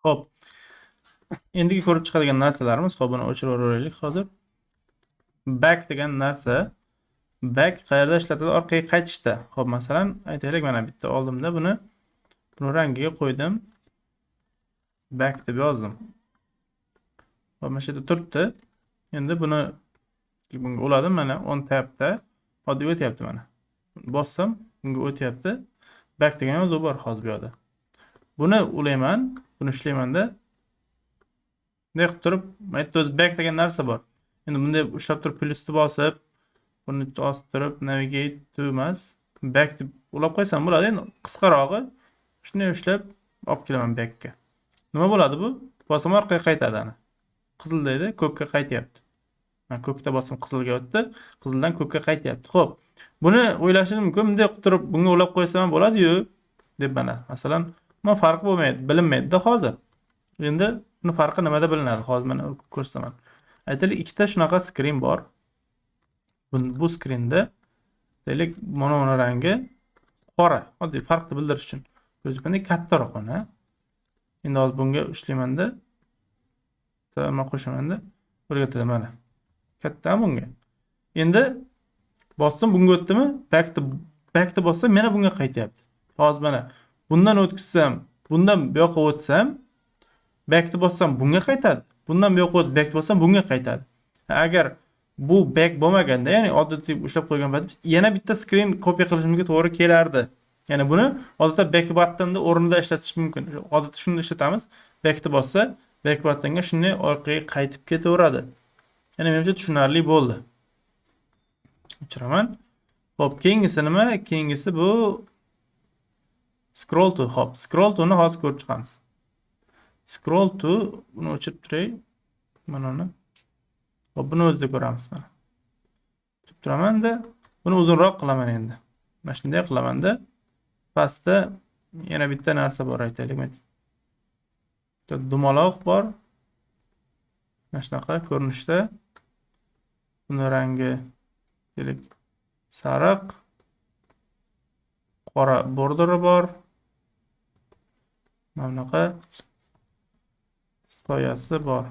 Xo'p. Endigi ko'rib chiqadigan narsalarimiz, xo'p, buni o'chirib yuboraylik hozir. Back degan narsa, back qayerda ishlatiladi? Orqaga qaytishda. Xo'p, masalan, aytaylik, mana bitta oldimda buni rangiga qo'ydim. Back deb yozdim. Xo'p, mana shu yerda turibdi. Endi bunga uladim, mana on tapda oddiy o'tyapti mana. Bossam, bunga o'tyapti. Back degan yozuv bor hozir bu yoqda. Buni ulayman, buni ushlaymanda. Bunday qilib turib, mana yerda o'zi back degan narsa bor. Endi bunday ushlab turib plyusni bosib, buni bosib turib navigate to emas, back deb ulab qo'ysam bo'ladi. Endi qisqarog'i shunday ushlab olib kelaman backka. Nima bo'ladi bu? Bossam, orqaga qaytadi ana. Qizil deydi, ko'kka qaytyapti. Mana ko'kda bossam, qizilga o'tdi, qizildan ko'kka qaytyapti. Xo'p, buni o'ylashim mumkin, bunday qilib turib bunga ulab qo'ysam ham bo'ladi-yu deb mana. Masalan, nima farqi bo'lmaydi, bilinmaydi-da hozir. Endi buni farqi nimada bilinadi? Hozir mana ko'rsataman. Aytaylik, ikkita shunaqa screen bor. Bu screenda aytaylik, mana buni rangi qora. Oddiy farqni bildirish uchun. Ko'zimda kattaroq mana. Endi hozir bunga ushlaymanda, nima qo'shamanda, o'rgatadi mana. Katta bunga. Endi bossam, bunga o'tdimi? Backni bossam, yana bunga qaytyapti. Hozir mana bundan o'tkazsam, bundan bu yoqqa o'tsam, backni bossam, bunga qaytadi. Bundan bu yoqqa o'tib backni bossam, bunga qaytadi. Agar bu back bo'lmaganda, ya'ni oddiy ushlab qo'ygan paytimiz yana bitta screen kopiya qilishimizga to'g'ri kelardi. Ya'ni buni odatda back buttonni o'rnida ishlatish mumkin. Odatda shuni ishlatamiz. Backni bossa, back buttonga shunday orqaga qaytib ketaveradi. Ya'ni menimcha tushunarli bo'ldi. O'chiraman. Xo'p, keyingisi nima? Keyingisi bu scroll to. Xo'p, scroll to ni hozir ko'rib chiqamiz. Scroll to, buni o'chirib turay. Mana uni. Xo'p, buni o'zida ko'ramiz mana. O'chirib turamanda, buni uzunroq qilaman endi. Mana shunday qilamanda, pastda yana bitta narsa bor, aytaylik. Bitta dumaloq bor. Mana shunaqa ko'rinishda. Buni rangi, aytaylik, sariq. Qora borderi bor. Mana bunaqa soyasi bor.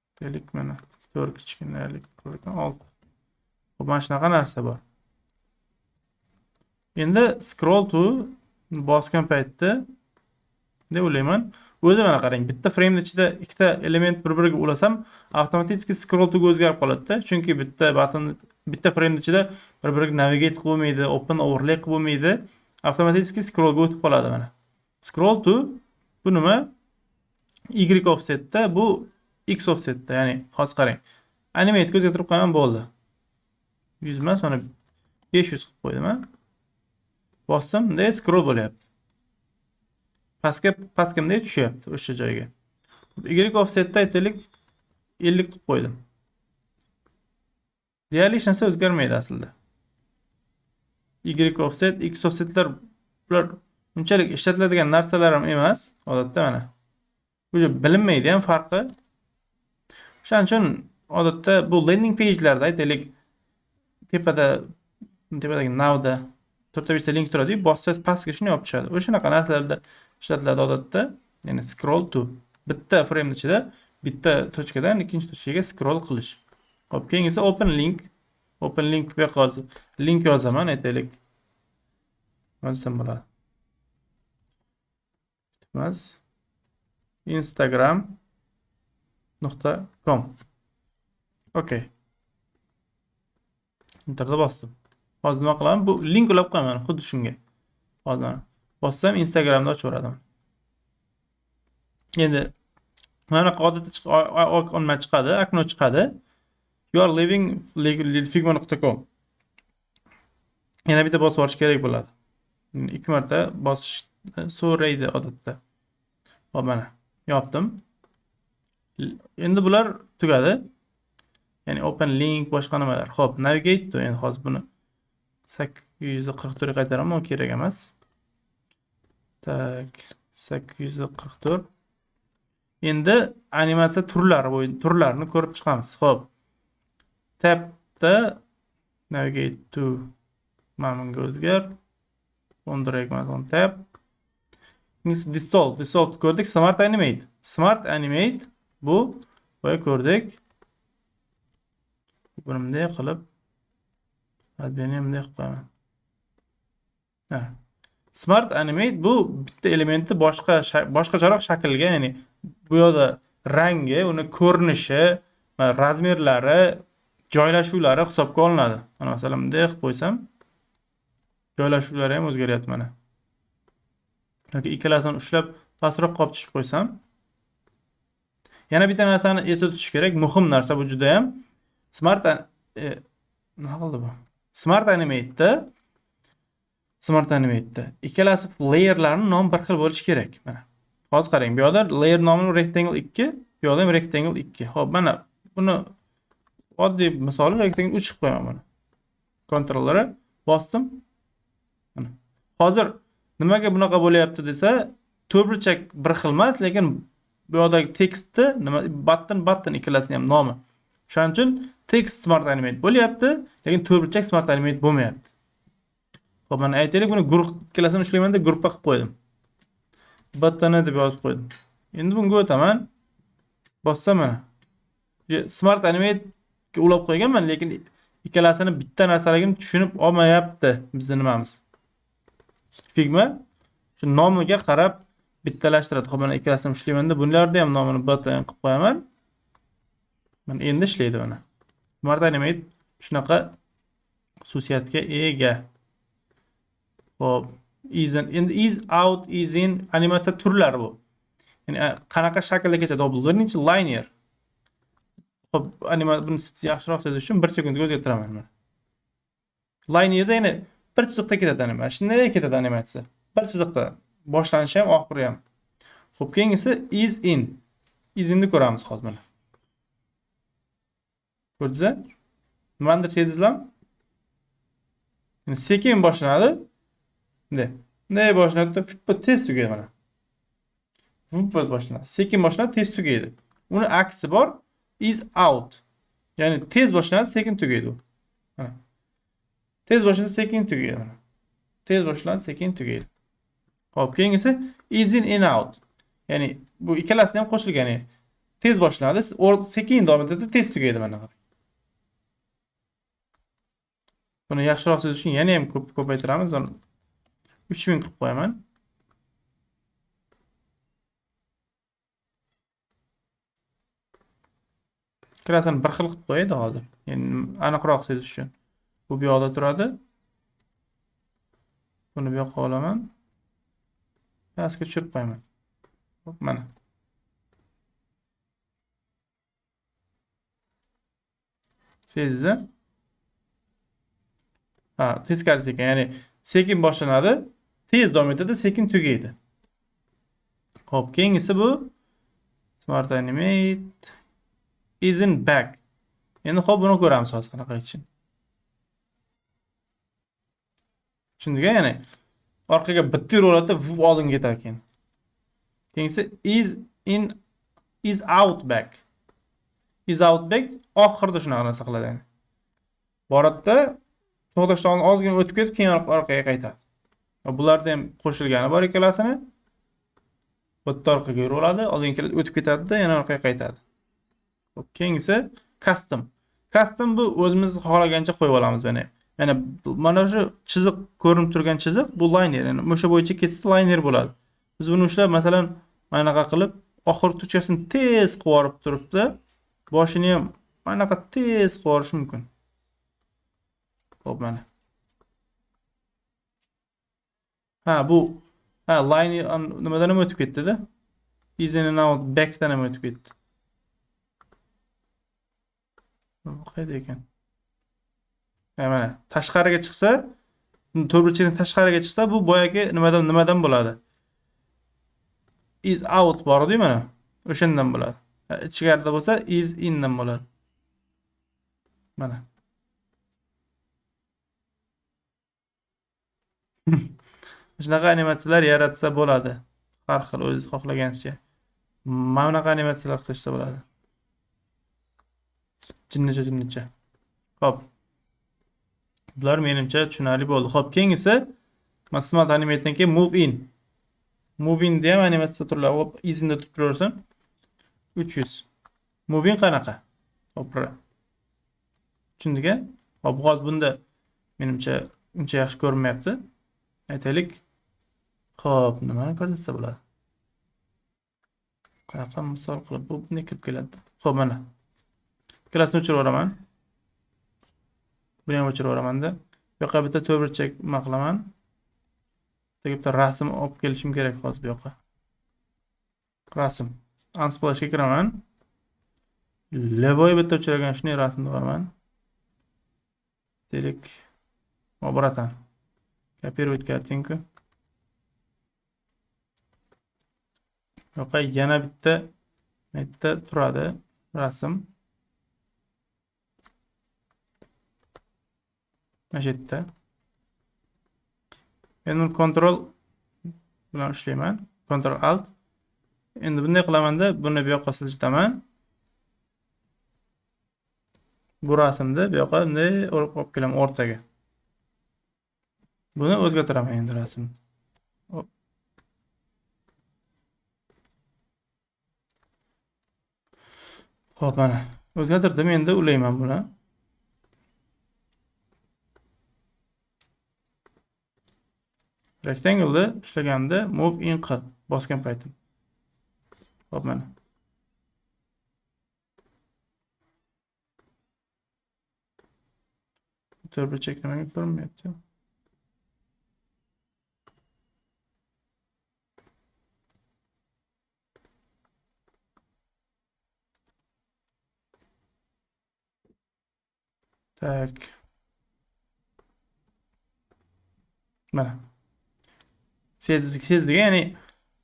Aytaylik, mana 4 kichkinalik, 6. Xo'p, mana shunaqa narsa bor. Endi scroll to bosgan paytda deb o'ylayman. O'zi mana qarang, bitta frame ichida ikkita element bir-biriga ulasam, avtomatik scroll to ga o'zgarib qoladi-da. Chunki bitta button bitta frame ichida bir-biriga navigate qilib bo'lmaydi, open overlay qilib bo'lmaydi. Avtomatik scroll ga o'tib qoladi mana. Scroll to bu nima? Y offsetda, bu X offsetda, ya'ni hozir qarang. Animate o'zgartirib qo'yaman, bo'ldi. 100 emas, mana 500 qilib qo'ydim, ha. Bossam, bunday scroll bo'lyapti. Pastga bunday tushyapti o'sha joyga. Y offsetda aytaylik 50 qilib qo'ydim. Deyarli hech narsa o'zgarmaydi aslida. Y offset, X offsetlar bular unchalik ishlatiladigan narsalar ham emas, odatda mana. Уже bilinmaydi ham farqi. O'shaning uchun odatda bu landing page'larda, aytaylik, tepadagi navda to'rtta beshta link turadi-yu, bossangiz pastga shunday olib tushadi. O'shanaqa narsalarda ishlatiladi odatda. Ya'ni scroll to bitta frame ichida bitta точка dan ikkinchi точка ga scroll qilish. Xo'p, keyingisi open link. Open link, bu yoqqa hozir link yozaman, aytaylik. Nima desam bo'ladi? Emas. Instagram.com. Okey. Enterda bosdim. Hozir nima qilaman? Bu link ulab qo'yaman xuddi shunga. Hozir mana bossam, Instagramda ochaveradi. Endi mana bunaqa odatda nima chiqadi? Окно chiqadi. You are leaving figma.com. Yana bitta bosib yuborish kerak bo'ladi. Ikki marta bosish so'raydi odatda. Hop, mana yopdim. Endi bular tugadi. Ya'ni open link, boshqa nimalar. Xo'p, navigate to, endi hozir buni 844 ga qaytaraman, u kerak emas. Так, 844. Endi animatsiya turlari bo'yicha turlarini ko'rib chiqamiz. Xo'p. Tabda navigate to mana bunga o'zgar. On drag emas, on tap. Keyingisi dissolve. Dissolve ko'rdik. Smart animate. Smart animate bu boya ko'rdik. Buni bunday qilib, buni ham bunday qilib qo'yaman. Ha. Smart animate bu bitta elementni boshqacharoq shaklga, ya'ni bu yoqda rangi, uni ko'rinishi, razmerlari, joylashuvlari hisobga olinadi. Mana masalan bunday qilib qo'ysam, joylashuvlari ham o'zgaryapti mana. Yoki ikkalasini ushlab pastroq qolib tushib qo'ysam. Yana bitta narsani esda tutish kerak, muhim narsa bu juda ham. Smart nima qildi bu? Smart animate'da ikkalasi layerlarning nomi bir xil bo'lishi kerak. Mana. Hozir qarang, bu yoqda layer nomi rectangle 2, bu yoqda ham rectangle 2. Xo'p, mana buni oddiy misoli rectangle 3 qilib qo'yaman buni. Controller'a bosdim. Mana. Hozir nimaga bunaqa bo'lyapti desa, to'rtburchak bir xil emas, lekin bu yoqdagi tekstni nima button ikkalasining ham nomi. Shuning uchun text smart animate bo'lyapti, lekin to'rtburchak smart animate bo'lmayapti. Xo'p, mana aytaylik, buni guruh ikkalasini ushlayman-da, guruhga qilib qo'ydim. Button deb yozib qo'ydim. Endi bunga o'taman. Bossam mana. Smart animate ga ulab qo'yganman, lekin ikkalasini bitta narsaligini tushunib olmayapti bizning nimamiz. Figma shu nomiga qarab bittalashtiradi. Xo'p, mana ikkalasini ushlayman-da, bularni ham nomini button qilib qo'yaman. Mana endi ishlaydi mana. Smart animate shunaqa xususiyatga ega. Xo'p, ease in, endi ease out, ease in animatsiya turlari bu. Ya'ni qanaqa shaklda ketadi? Bu birinchi linear. Xo'p, buni yaxshiroq sezish uchun 1 sekundga o'zgartiraman mana. Linearda ya'ni bir chiziqda ketadi animatsiya. Shunday ketadi animatsiya. Bir chiziqda boshlanishi ham, oxiri ham. Xo'p, keyingisi ease in. Ease inni ko'ramiz hozir mana. Ko'rdingizmi? Nimadir sezdingizmi? Ya'ni sekin boshlanadi. Bunday. Bunday boshlanadi, fippa tez tugaydi mana. Fippa boshlanadi. Sekin boshlanadi, tez tugaydi. Uni aksi bor, ease out. Ya'ni tez boshlanadi, sekin tugaydi u. Mana. Tez boshlanadi, sekin tugaydi mana. Tez boshlanadi, sekin tugaydi. Xo'p, keyingisi ease in, in out. Ya'ni bu ikkalasini ham qo'shilgan. Ya'ni tez boshlanadi, sekin davom etadi, tez tugaydi mana. Buni yaxshiroq sezish uchun yana ham ko'paytiramiz. 3000 qilib qo'yaman. Ikkalasini bir xil qilib qo'yaydi hozir. Ya'ni aniqroq sezish uchun. Bu bu yoqda turadi. Buni bu yoqqa olaman. Pastga tushirib qo'yaman. Hop, mana. Sezdingizmi? Ha, teskari sekin, ya'ni sekin boshlanadi, tez davom etadi, sekin tugaydi. Xo'p, keyingisi bu Smart Animate is in back. Endi xo'p, buni ko'ramiz hozir qanaqa aytishini. Tushundik, ya'ni orqaga bitta yuraveradi, vuv oldinga ketar ekan. Keyingisi is in, is out back. Is out back oxirida shunaqa narsa qiladi, ya'ni. Boradida to'xtashdan oldin ozgina o'tib ketib, keyin orqaga qaytadi. Va bularda ham qo'shilgani bor ikkalasini. Bitta orqaga yuraveradi, oldinga keladi, o'tib ketadi-da, yana orqaga qaytadi. Xo'p, keyingisi custom. Custom bu o'zimiz xohlagancha qo'yib olamiz mana. Ya'ni mana shu chiziq ko'rinib turgan chiziq bu liner, ya'ni o'sha bo'yicha ketsa liner bo'ladi. Biz buni ushlab, masalan, mana bunaqa qilib, oxir tuchasini tez qilib yuborib turibdi, boshini ham mana bunaqa tez qilib yuborish mumkin. Xo'p, mana. Ha, bu ha, liner nimadan ham o'tib ketdi-da? Ease in and out backdan ham o'tib ketdi. Bu qayerda ekan? Ha, mana tashqariga chiqsa, to'rtburchakdan tashqariga chiqsa, bu boyagi nimadan bo'ladi? Is out bor edi mana. O'shandan bo'ladi. Ha, ichkarida bo'lsa is indan bo'ladi. Mana. Shunaqa animatsiyalar yaratsa bo'ladi. Har xil o'zingiz xohlagancha. Mana bunaqa animatsiyalar qilsa bo'ladi. Jinnicha, jinnicha. Xo'p. Bular menimcha tushunarli bo'ldi. Xo'p, keyingisi Mana Smart Animate'dan keyin Move In. Move In ham animatsiya turlari. Hop, izini tutib turaversin. 300. Move In qanaqa? Hop, tushundik-a? Hop, hozir bunda menimcha uncha yaxshi ko'rinmayapti. Aytaylik. Xo'p, nimani ko'rsatsa bo'ladi? Qanaqa misol qilib bu bunday kirib keladi. Xo'p, mana. Ikkalasini o'chirib yuboraman. Buni ham o'chirib yuboraman-da. Bu yoqqa bitta to'rtburchak nima qilaman? Bitta rasm olib kelishim kerak hozir bu yoqqa. Rasm. Unsplashga kiraman. Leboy bitta o'chirgan shunday rasmni olaman. Deylik, obratan. Копировать картинку. Yo'q, yana bitta bitta turadi rasm. Mana shu yerda. Endi buni kontrol bilan ushlayman. Kontrol alt. Endi bunday qilamanda, buni bu yoqqa siljitaman. Bu rasmni bu yoqqa bunday olib kelaman o'rtaga. Buni o'zgartiraman endi rasmni. Hop. Hop, mana o'zgartirdim, endi ulayman buni. Rectangle'ni ushlaganimda move in qil bosgan paytim. Hop, mana. To'rtburchak nimaga ko'rinmayapti? Tak. Mana. Sezdik, ya'ni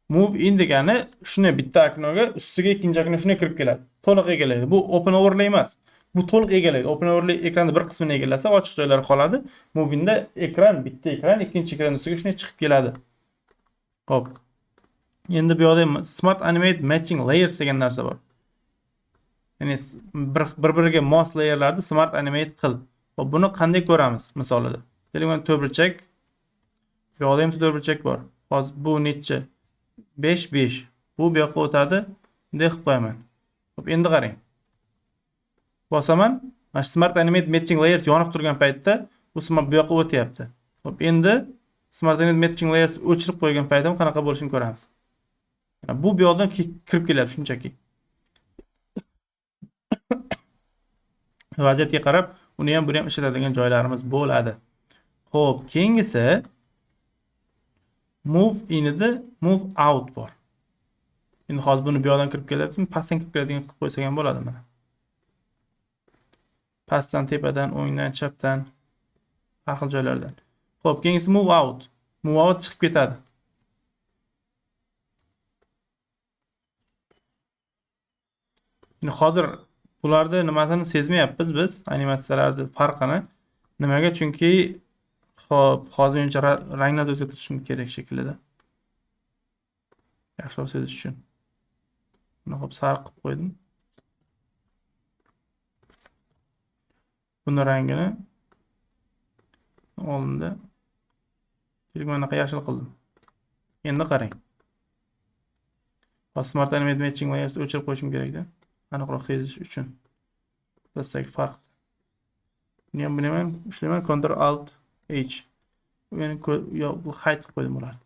move in degani shuni bitta oknoga ustiga ikkinchi okno shunday kirib keladi. To'liq egallaydi. Bu open overlay emas. Bu to'liq egallaydi. Open overlay ekranda bir qismini egallasa, ochiq joylari qoladi. Move inda ekran bitta ekran ikkinchi ekran ustiga shunday chiqib keladi. Xo'p. Endi bu yoqda Smart Animate Matching Layers degan narsa bor. Ya'ni bir-biriga mos layerlarni Smart Animate qil. Xo'p, buni qanday ko'ramiz misolida? Deylik, mana to'rtburchak. Bu yoqda ham to'rtburchak bor. Hozir bu necha? 5 5. Bu bu yoqqa o'tadi. Bunday qilib qo'yaman. Xo'p, endi qarang. Bosaman. Mana shu Smart Animate Matching Layers yonib turgan paytda bu smart bu yoqqa o'tyapti. Xo'p, endi Smart Animate Matching Layers o'chirib qo'ygan paytim qanaqa bo'lishini ko'ramiz. Mana bu bu yoqdan kirib kelyapti shunchaki. Vaziyatga qarab uni ham buni ham ishlatadigan joylarimiz bo'ladi. Xo'p, keyingisi move inida move out bor. Endi hozir buni bu yoqdan kirib kelyapti, pastdan kirib keladigan qilib qo'ysak ham bo'ladi mana. Pastdan, tepadan, o'ngdan, chapdan, har xil joylardan. Xo'p, keyingisi move out. Move out chiqib ketadi. Endi hozir bularda nimasini sezmayapmiz biz, animatsiyalarning farqini. Nimaga? Chunki xo'p, hozir menimcha ranglarni o'zgartirishim kerak shekillida. Yaxshiroq sezish uchun. Buni hop sariq qilib qo'ydim. Buni rangini oldimda bunaqa yashil qildim. Endi qarang. Hozir Smart Animate Matching Layers o'chirib qo'yishim kerakda. Aniqroq sezish uchun. O'rtasidagi farq. Buni ham bilaman, ushlayman, Ctrl Alt H. Ya'ni yo, bu hide qilib qo'ydim ularni.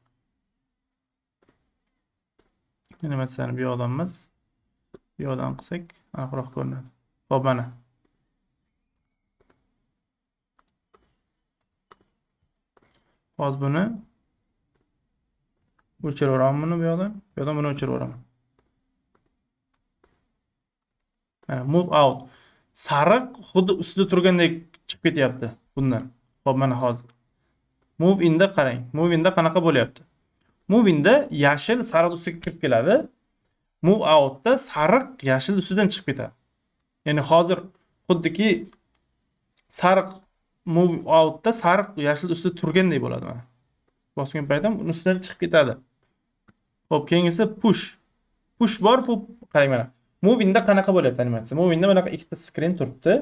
Animatsiyani bu yoqdan emas, bu yoqdan qilsak aniqroq ko'rinadi. Xo'p, mana. Hozir buni o'chirib yuboraman buni bu yoqdan, bu yoqdan buni o'chirib yuboraman. Mana move out. Sariq xuddi ustida turgandek chiqib ketyapti bundan. Xo'p, mana hozir. Move inda qarang. Move inda qanaqa bo'lyapti? Move inda yashil sariq ustiga kirib keladi. Move outda sariq yashil ustidan chiqib ketadi. Ya'ni hozir xuddiki sariq move outda sariq yashil ustida turgandek bo'ladi mana. Bosgan paytim uni ustidan chiqib ketadi. Xo'p, keyingisi push. Push bor, bu qarang mana. Move inda qanaqa bo'lyapti animatsiya? Move inda mana ikkita screen turibdi.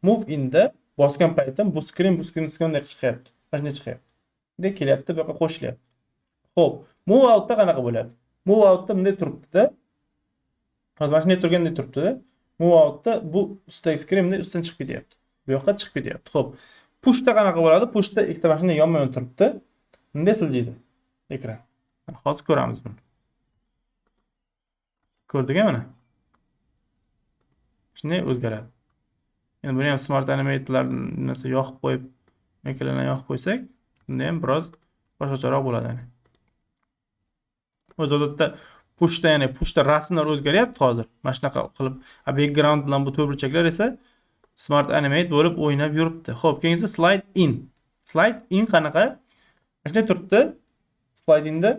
Move inda bosgan paytim bu screen, bu screen ustiga bunday chiqyapti. Mana shunday chiqyapti. Bunday kelyapti, bu yoqqa qo'shilyapti. Xo'p, move outda qanaqa bo'lyapti? Move outda bunday turibdi-da. Hozir mana shunday turgandek turibdi-da. Move outda bu ustidagi screen bunday ustidan chiqib ketyapti. Bu yoqqa chiqib ketyapti. Xo'p, pushda qanaqa bo'ladi? Pushda ikkita mana shunday yonma-yon turibdi. Bunday siljiydi ekran. Mana hozir ko'ramiz buni. Ko'rdik mana. Shunday o'zgaradi. Endi buni ham Smart Animate'lar narsa yoqib qo'yib, ekranni yoqib qo'ysak, bunda ham biroz boshqacharoq bo'ladi. Ya'ni. O'zi odatda pushda, ya'ni pushda rasmlar o'zgaryapti hozir. Mana shunaqa qilib, background bilan bu to'rtburchaklar esa Smart Animate bo'lib o'ynab yuribdi. Xo'p, keyingisi slide in. Slide in qanaqa? Mana shunday turibdi. Slide inda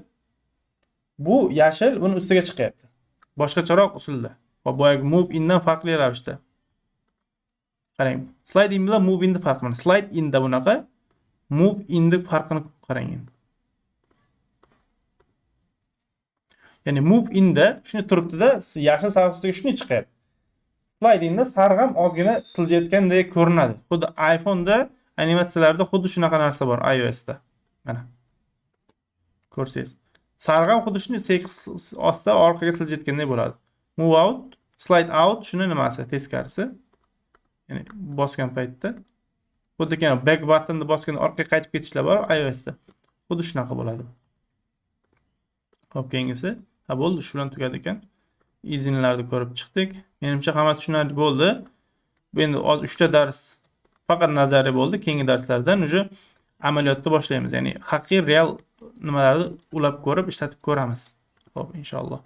bu yashil buni ustiga chiqyapti. Boshqacharoq usulda. Va boyagi move indan farqli ravishda. Qarang, slide in bilan move inni farqi mana. Slide inda bunaqa, move inni farqini qarang endi. Ya'ni move inda shunday turibdi-da, yashil sariq ustiga shunday chiqyapti. Slide inda sariq ham ozgina siljayotgandek ko'rinadi. Xuddi iPhone'da animatsiyalarda xuddi shunaqa narsa bor iOSda. Mana. Ko'rsangiz. Sariq ham xuddi shunday sekin ostda orqaga siljayotgandek bo'ladi. Move out, slide out shuni nimasi, teskarisi. Ya'ni bosgan paytda xuddi back buttonni bosganda orqaga qaytib ketishlar bor iOSda. Xuddi shunaqa bo'ladi. Xo'p, keyingisi. Ha, bo'ldi, shu bilan tugadi ekan. Ease inlarni ko'rib chiqdik. Menimcha hammasi tushunarli bo'ldi. Bu endi hozir 3 ta dars faqat nazariy bo'ldi. Keyingi darslardan уже amaliyotni boshlaymiz. Ya'ni haqiqiy real nimalarni ulab ko'rib, ishlatib ko'ramiz. Xo'p, inshaalloh.